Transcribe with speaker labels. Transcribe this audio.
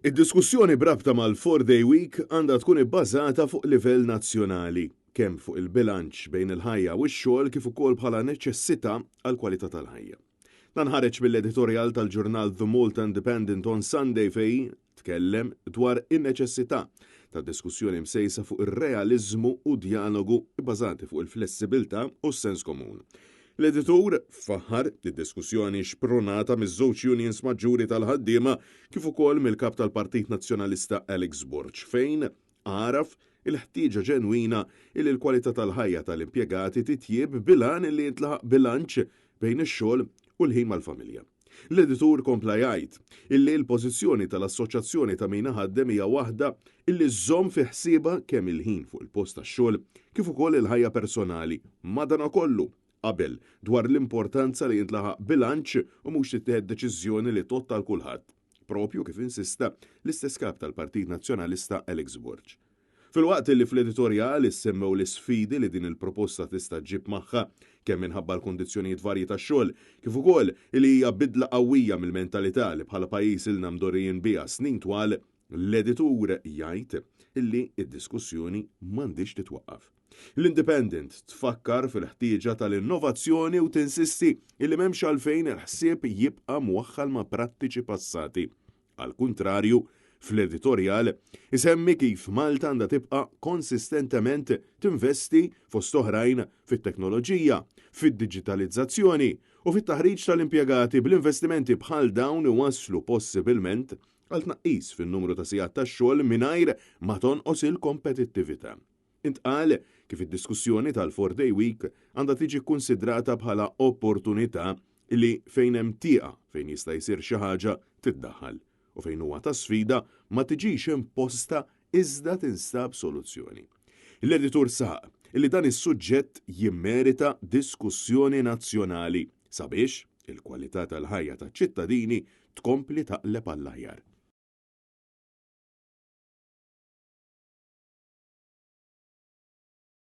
Speaker 1: Id-diskussjoni b'rabta mal-Four Day Week għandha tkun ibbażata fuq livell nazzjonali, kemm fuq il-bilanċ bejn il-ħajja u x-xogħol kif ukoll bħala neċessità għall-kwalità tal-ħajja. Dan ħareġ mill-editorjal tal-ġurnal The Malta Independent on Sunday fejn tkellem dwar in-neċessità ta' diskussjoni msejsa fuq ir-realiżmu u djalogu bbażati fuq il-flessibilità u s-sens komun. L-editur faħħar id-diskussjoni xprunata miż-żewġ unions maġġuri tal-ħaddiema kif ukoll mill-Kap tal-Partit Nazzjonalista Alex Borg fejn għaraf il-ħtieġa ġenwina li l-kwalità tal-ħajja tal-impjegati titjieb bil-għan li jintlaħaq bilanċ bejn ix-xogħol u l-ħin mal-familja. L-editur kompla jgħid illi l-pożizzjoni tal-Assoċjazzjoni ta' Min Iħaddem hija waħda illi żżomm fi ħsiebha kemm il-ħin fuq il-post tax-xogħol kif ukoll il-ħajja personali. Madanakollu, qabel dwar l-importanza li jintlaħaq bilanċ u mhux tittieħed deċiżjoni li tgħodd għal kulħadd. Propju kif insista l-istess Kap tal-Partit Nazzjonalista Alex Borg. Filwaqt li fl-editorjal issemmew l-isfidi li din il-proposta tista' ġġib magħha, kemm minħabba l-kundizzjonijiet varji tax-xogħol, kif ukoll li hija bidla qawwija mill-mentalità li bħala pajjiż ilna mdorrijin biha snin twal, l-editur jgħid illi d-diskussjoni m'għandhiex titwaqqaf. L-Independent tfakkar fil-ħtieġa tal-innovazzjoni u tinsisti illi m'hemmx għalfejn il-ħsieb jibqa' mwaħħal ma' prattiċi passati. Għall-kuntrarju, fl-editorjal isemmi kif Malta għandha tibqa' konsistentement tinvesti fost oħrajn fit-teknoloġija, fid-diġitalizzazzjoni u fit-taħriġ tal-impjegati bl-investimenti bħal dawn iwasslu possibilment għal tnaqqis fin-numru ta' sigħat ta' xogħol mingħajr ma tonqos il-kompetittività. Intqal kif id-diskussjoni tal-Four Day Week għandha tiġi kkunsidrata bħala opportunità li fejn hemm tieqa fejn jista' jsir xi ħaġa tiddaħħal u fejn huwa ta' sfida ma tiġix imposta iżda tinstab soluzzjoni. L-editur saħaq li dan is-suġġett jimmerita diskussjoni nazzjonali sabiex il-kwalità tal-ħajja taċ-ċittadini tkompli taqleb għall-aħjar.